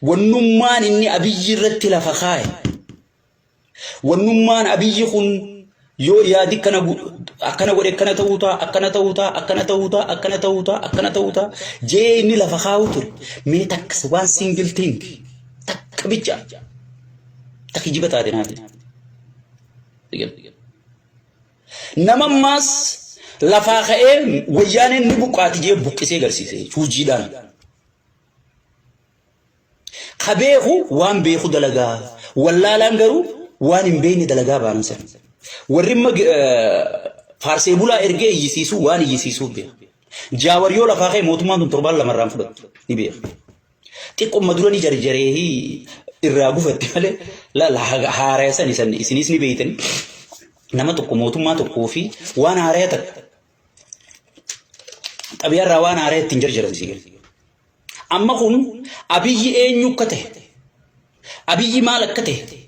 Wannummaan inni Abiyyi irratti lafa kaaye. Wannummaan Abiyyi kun yoo yaadi akkana akkana godhe akkana ta'uu ta'a, akkana ta'uu ta'a, akkana ta'uu ta'a, akkana ta'uu ta'a, akkana ta'uu ta'a jee inni lafa kaa'u ture. Mee takka waan single thing takka bicha takka jiba taate naaf. Nama ammaas lafaa ka'ee wayyaaneen ni buqqaati jee buqqisee garsiise hojiidhaan. Ka beeku waan beeku dalagaa. Wallaalaan garuu waan hin beekne dalagaa baanan sana. Warri imma faarsee bulaa ergee iyyisiisuu waan iyyisiisuu beeka. Jaawar yoo lafaa ka'e mootummaan tun torbaan lamarraan fudhattu ni beeka. Xiqqumma dura ni jarjaree irraa gufatte malee laala haaraya san isan isinis ni beeytani. Nama tokko mootummaa tokkoo fi waan haaraya takka xabiyaarraa waan haaraya ittiin jarjaran si gala. Amma kun Abiyyi eenyu akka ta'e, Abiyyi maal akka ta'e,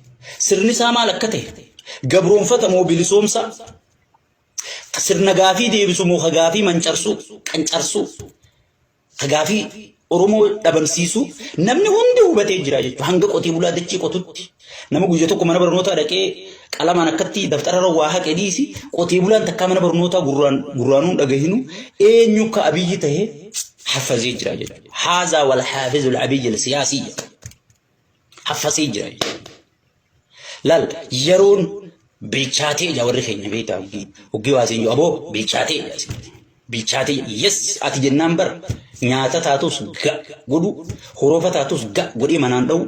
sirni isaa maal akka ta'e, gabroonfata moo bilisoomsa, sirna gaafii deebisu moo ka gaafii mancarsuu, qancarsuu, ka gaafii Oromoo dhabamsiisuu namni hundi hubatee jira jechuudha. Hanga qotee bulaa dachii qotutti nama guyya tokko mana barnootaa dhaqee qalamaan akkatti daftararra waa haqe dhiisi qotee bulaan takkaa mana barnootaa gurraan gurraanuun dhagahinu eenyu akka Abiyyi ta'e haffazee jira jechuudha. Haazaa wal haafizul Abiyyi siyaasii haffazee jira jechuudha. Laal yeroon bilchaatee ija warri keenya beektaa hoggii waa siin jiru aboo bilchaatee ija bilchaatee yes ati jennaan bar nyaata taatus ga godhu horofa taatus ga godhee manaan dha'u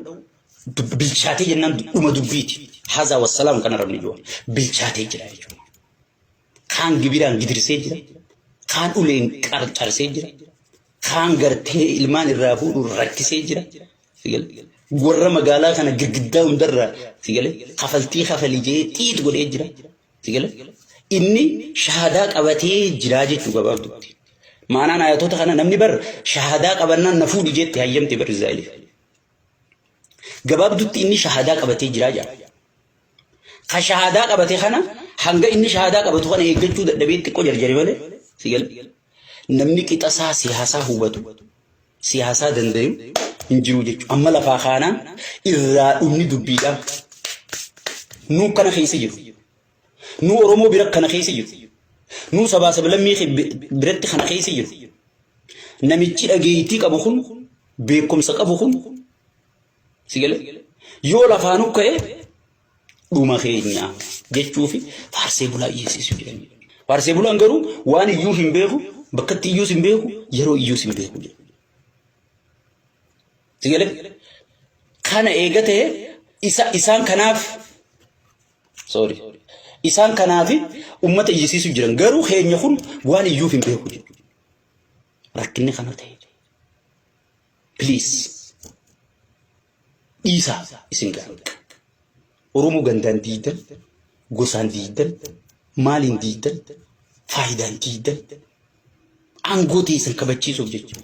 bilchaatee jennaan dhuma dubbiiti. Haazaa wassalaam kana rabni jiru bilchaatee jira jechuudha. Kaan gibiraan gidirsee jira. Kaan uleen qarcarsee jira. Kaan gartee ilmaan irraa fuudhu rakkisee jira. Warra magaalaa kana girgiddaa hundarraa sigale kafaltii kafali jee xiix godhee jira. Sigale inni shahaadaa qabatee jira jechuu gabaabdutti. Maanaan ayatoota kana namni bar shahaadaa qabannaan na fuudhi jetti hayyamte bar Israa'eliif. Gabaabdutti inni shahaadaa qabatee jira jedha. Ka shahaadaa qabate kana hanga inni shahaadaa qabatu kana eeggachuu dadhabee xiqqoo jarjare malee sigale namni qixa isaa siyaasaa hubatu siyaasaa dandayu hin jiru jechuudha. Amma lafaa kaanaan irraa dhumni dubbiidha. Nuu kana keessa jiru. Nuu Oromoo bira kana keessa jiru. Nuu sabaa sablammii biratti kana keessa jiru. Namichi dhageettii qabu kun beekumsa qabu kun si galee yoo lafaa nu ka'e dhuma keenya jechuufi faarsee bulaa iyyisiisu jedhanii. Faarsee bulaan garuu waan iyyuu hin beeku, bakkatti iyyuus hin beeku, yeroo iyyuus hin beeku jedhu. Si galee? Kana eega ta'e isa isaan kanaaf sorry isaan kanaaf ummata iyyisiisu jiran garuu keenya kun waan iyyuuf hin beeku jedhu. Rakkinni kana ta'e. Please. Dhiisaa isin gaafadha. Oromoo gandaan diidan, gosaan diidan, maaliin diidan, faayidaan diidan, aangoo teessan kabachiisuuf jecha.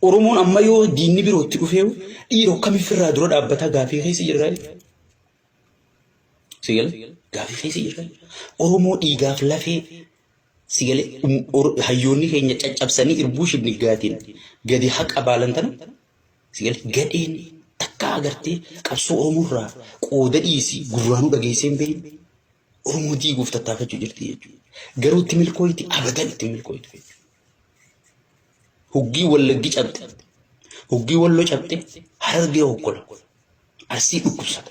Oromoon amma yoo diinni birootti dhufee dhiiroo kamiif irraa dura dhaabbataa gaafii keessa jirra. Sigale gaafii keessa jirra. Oromoo dhiigaaf lafee sigale hayyoonni keenya caccabsanii irbuu shibniggaatiin gadi haqa baalan tana Sigale gadheen takka agartee qabsoo Oromoo irraa qooda dhiisi gurraanuu dhageessee hin beekne Oromoo diiguuf tattaafachuu jirti jechuudha. Garuu itti milkooyti abadan itti milkooytu jechuudha. Hoggii Wallaggi cabxe, hoggii Walloo cabxe, Harargee hokkola, Arsii dhukkubsata.